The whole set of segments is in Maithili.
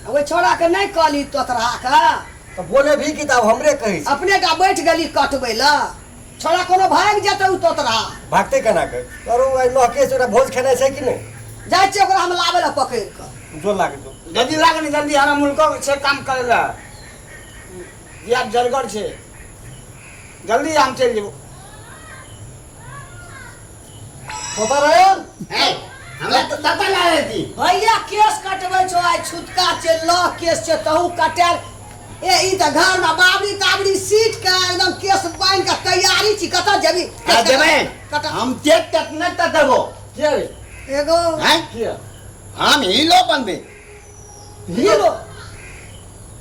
ओहि छौड़ा के नहि कहली तोतरा के। तऽ बोले भी कि तऽ आब हमरे कहै छै। अपने टा बैठ गेली कटबै लए, छौड़ा कोनो भागि जेतै ओ तोतरा। भागतै केना के? तोरो आइ नहकेश ओकरा भोज खेनाइ छै कि नहि? जाइ छियै ओकरा हम लाबै लए पकड़ि कऽ। जो लाग जो। जल्दी लाग ने जल्दी, हमरा मुल्को छै काम करै लए, बियाह जरगर छै, जल्दी हम चलि जेबो। तोता रहल? ए, हमरा तऽ तता लागै छी। भैया केस कटबै छौ आइ, छुतका छै, लह केस छै, तहू कटायल। ए ई तऽ घर में बाबरी ताबरी सीट के एकदम केस बान्हि के तैयारी छी, कतऽ जेबी? आ जेबै। कटा। हम देख तक नहि तऽ देबो। किया रे? एगो हैं? किया? हम हीलो बनबे। हीरो।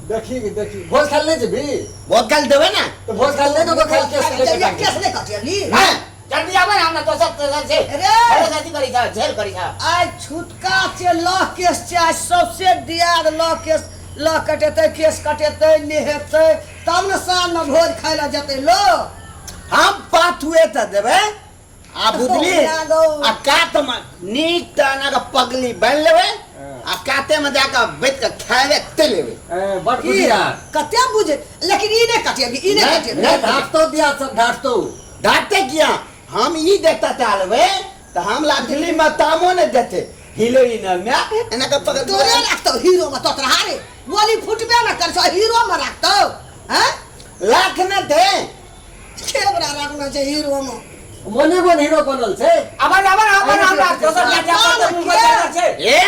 देखी देखी, भोज खाइ नहि जेबी? भोज खाइ देबै ने। तऽ भोज खाइ नहि देबो, खाइ केस नहि जल्दी कटाके। केस नहि कटेली। हैं? जल्दी आबै ने, हमरा दोसर तेसर छै। रे। बड़े शादी करी छा, झेल करी छा। आइ छुतका छै, लह केस छै, आइ सबसे दियाद लह केस, लह कटेतै, केस कटेतै, नेहेतै तब ने साँझमे भोज खाइ लए जेतै लोक। हम पाथुए तऽ देबै आ बुझली आ कात मे नीक तऽ एना कऽ पगली बान्हि लेबै आ काते मे जाकऽ बैठ कऽ खेबै ते लेबै। ए, बड की बुधियार। कते बुझे, लेकिन ई नहि कटेबी, ई नहि नहि, कटेबी। नहि ढाकतो दिया सब ढाकतो। ढाकते किया? हम ई देखता चालबै तऽ हमरा फिल्म मे तामो नहि देते हीरोइन मे एना कऽ पकड़। तोरे राखतौ हीरो में तोतरा रे, गोली फुटबे न कर छौ, हीरो में राखतौ हैं? लाख न दे। केवरा राखना छै हीरो में? मने मन हीरो बनल छै। अबर अबर अबर हमरा दोसर जा जा पर मुंह पर जाना छै। ए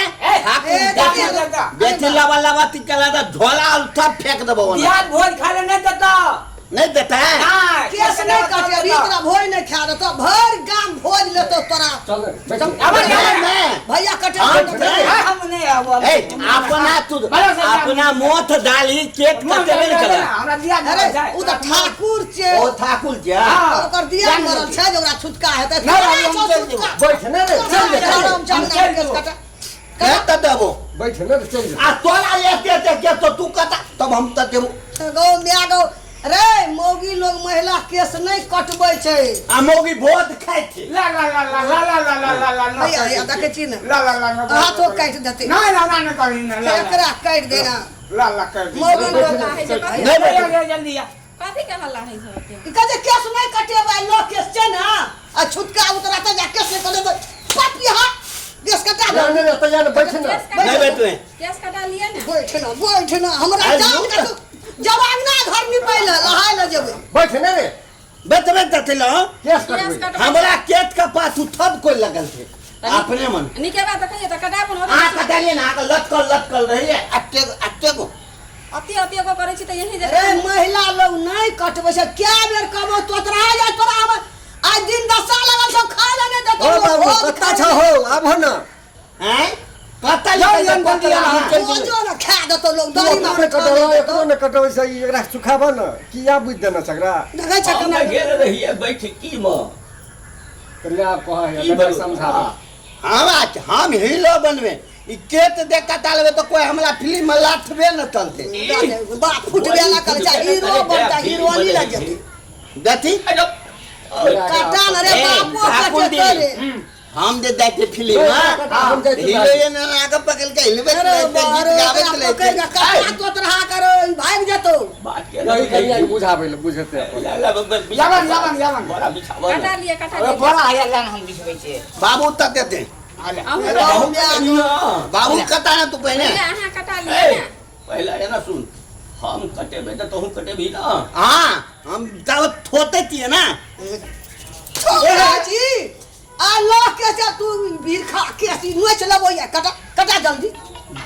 ठाकुर, ए, देखी, देखी, बेटी लबा लबा तिकला तऽ झोला उठा फेंक देबो ओना। बिहार भोज खाय ले नहीं देता। नहीं देता है? नहीं। केस नहीं कटे अभी तोरा भोज नहीं खा देतो, भर गाम भोज लेतो तोरा। चल बैठ। अबर नहीं, अबर नहीं। भैया कटे। हम नहीं। हाँ, हम नहीं आबो। ए अपना तू अपना मोथ डाली केक कटेबे ने करा। हमरा दिया अरे उ तऽ ठाकुर छै। ओ ठाकुर जे हाँ। ओकर दिया मरल छै जे ओकरा छुटका हेतै। नहीं, अभी हम चलि जेबो। बैठ ने रे, चल जे, चल जे। हम चल हम चलि जेबो। कटा। के तऽ देबो। बैठ ने रे, चल जे। आ तोरा एते एते के तो तू कता तब हम तऽ देबो। गौ माय गौ रे, मौगी लोग महिला केस नहीं कटबै छै। आ मौगी भोज खाइ छै। ला ला ला ला ला ला ला ला ला ला। भैया भैया देखै छी ने। ला ला ला ला। हाथो काटि देतै। नहीं ला ला नहीं करी ना ला। एकरा काटि देना। ला ला कर दी। मौगी लोग हल्ला होइ छै कथी? नहीं बैठ। जल्दी जल्दी आ। कथी के हल्ला होइ छै ओते? ई कहै छै केस नहीं कटेबै, लो केस छै ने आ छुटका उतरा तऽ जा केस नहीं कटेबै पपिया केस कटा ना दे। ने रे, तैयार बैठ ने। केस कटा नहीं बैठबे। केस कटा लिए ने। बैठ ना बैठ ना, हमरा आइ जान लूट। के तू जब अंगना घर निपै लए नहाय लए जेबै। बैठ ने रे। बैठबे तऽ लो। केस केस कटबै। कटबै। हमरा केत के पाछू थब कोई लगल छै अपने मन। नीके बात कहिए तऽ कटाबू ने। आ कटलिए ना, आके लटकल लटकल रहिए अते अते गो। अति अति गो करै छी तऽ यही जे रे महिला लोग नहीं कटबै छै, क्या बेर कहबो तोतरा जा तोरा हम आइ दिन दशा लगल छौ, खाय लए नहि देतौ। ओ बाबू भोज कत्ता खाय छ हो, आब हो न। हैं कता जाओ, लिखल जाओ, पत्र जल्दी हम आओ। चलि जेबै। भोजो ने खा देतौ लोग, तू दही में अपनो ने कटौला, एकरो ने कटबै से ई एकरा सुखाब न किया बुझि देने छै एकरा? देखै छ हम केना गेल रहियै बैठकी मे। तऽ ले आब कहै की है, भेलौ? समझाब। हम आज हम हीरो बनबे, ई केत देख कटा लेबै तऽ कोई हमरा फिल्म में लाथबे न चलते। बाप फुटबे लगल छै, हीरो बनतै, हीरोनी लग जेतै। देखी कटा न रे ए, बापो ठाकुर कटेतौ जी। रे। हम जे जाइ छियै फिल्म में हम जाइ छियै। हीरोइन आके पकड़ के हिलबैत अरे रहै छै, गीत बारे, गाबैत ओकरा रहै पकड़ि छै। कऽ कटा तोतरा करो, भागि जेतौ। बात के यही कनिया के बुझाबै लए बुझेतै अपन। यवन यवन यवन। बड़ा बिछावन। कटा लिए, कटा अरे लिए। बड़ा आया लान हम बिछबै छियै। बाबू तक देते। आले। अहूँ अरे बाबू कटा ना तू पहले। पहिले अहाँ कटा लिए ए, ने। पहले एना सुन, हम कटेबै तऽ तोहू कटेबही ना? हाँ, हम तब थोते छियै ना। छोकरा छी आ लऽ के जा तू भीड़ खा के अथी नोच लेबो या कटा कटा जल्दी।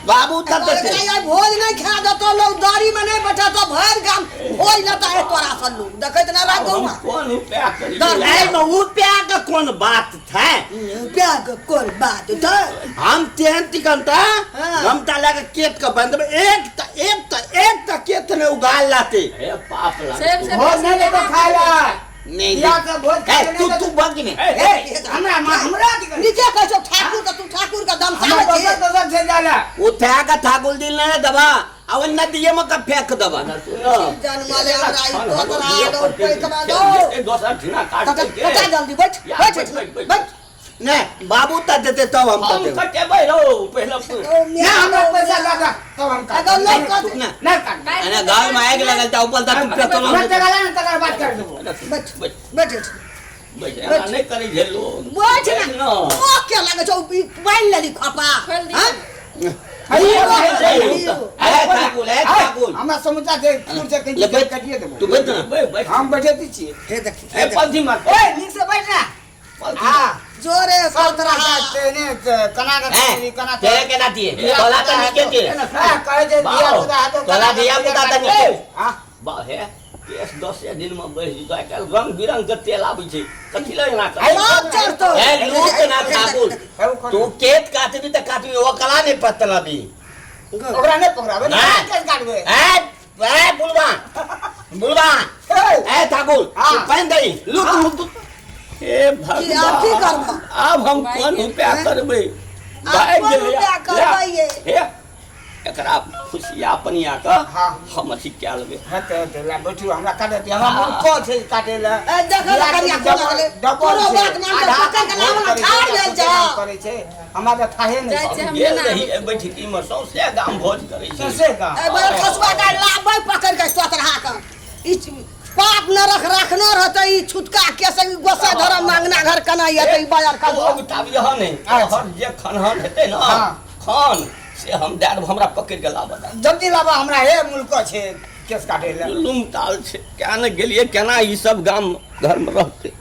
बाबू तब एकरा देते। आइ भोज नहीं खा देतो लोग, दाढ़ी में नहीं बैठतो, भरि गाम भोज लेता है तोरा सन लोग देखैत ना राख हम गौमा। कोन उपाय करी? ए में उपाय के कोन बात छै? उपाय के कोन बात छै? हम तेहन तिकन त हाँ। गमता लए के केत के बंधबै, एक त एक त एक त केत ने उगाल लाते। ए पाप लागत। सेब से भोज नहीं देतो खाय ला। नहीं बियाह के भोज खाय ए ले तू नहीं तू देतो। बग ने। ए हमरा हमरा की करी? नीचे कहै छौ ठाकुर के, तू ठाकुर के दम हमरा साबै छी। दोसर दोसर छै जाला। उठा के ठाकुर दिल ने दबा आ ओइ नदिये में के फेंक दबा। जनमले हमरा ई तोतरा दौ पैकमा दौ। दोसर ठिना काट कटा के कटा जल्दी बैठ या, बैठ बैठ, बैठ, बैठ। नहि बाबू तऽ देतै तब हम हम कटेबै। कटेबै रौ पहिले ओ नहीं हमरा पैसा लगा तब हम काटब। अगर लोग कहत- ना नहीं काटब। एना गाल में आगि लगल तऽ ऊपर तक टूटत हमरा टका ला ने तकर बाद कर देबो। बैठ बैठ बैठ बैठ एना नहि करै छै लोग बैठ ना ओ के लागै छौ ई बान्हि लेली खोपा खोलि दियौ। हाँ? ए ठाकुर ए ठाकुर हमरा समझा दे दूर से कहीं ले बैठ। कटिए देबो। तू बैठ ना बैठ बैठ हम बैठे छियै। हे देखी ए पलथी मार ओए नीक से बैठ ना। पलथी हाँ जोरे सब साथ रहा तेने कना के ए कना तेरे केना दिए तोला तऽ नीके दिए हाँ, कहै छै धिया पुता हाथो तोला धिया पुता तऽ नीके हाँ बा हे केस 10 दिन में बढ़ि जेतौ। आइ काल्हि रंग बिरंग के तेल आबै छै, कथी लए एना करै? बाप चढ़तौ। ए लूट ना ठाकुर, तू केत काटबी तऽ काटबी, ओकरा नहि पतलबी। ओकरा नहि पकड़ाबै नहि। ने केस काटबै। ए ए बुलबा बुलबा ए, ए ठाकुर हाँ। तू पानि दही लूट लूट। हे की आब की भगवान, करबह? आब हम कोन उपाय करबै? आब भागि कोन गेलै। उपाय करबै ये? हे एकरा खुशिया पनिया के हाँ। हम अथी कए लेबै। हेतै हेतै ला बैठू हमरा काटे दिअ, हमरा मन कह छै काटे लए। ए, देखो ने कनिया कोना गेलै। डबल कोनो छै। बात मान के आधा पकड़ के लाव ना, करै छै, ठाढ़ भेल जा। करै छै हमरा तऽ थाहे नहि जाइ छै। छियै हम गेल नहि रही आबै। एहि बैठकी में सौंसे गाम भोज करै छै। सौंसे गाम। ए बड़ खसुआ गाय लाबै पकड़ के सोतरहा के ई पाप नरक रखने रहतै। ई छुटका केस ई गोसाई धरम मांगना घर केना हेतै ई बाजार तो खसुआ? अब ताब यह नहीं हर जे खनहन हेतै ना हाँ। खान से हम दए देब, हमरा पकड़ि के लाबऽ दए। जल्दी लाबा हमरा हे मुल्क छै केस काटे लए। जुलुम ताल छै, केना ने गेलियै, केना ई सब गाम घरमे रहतै।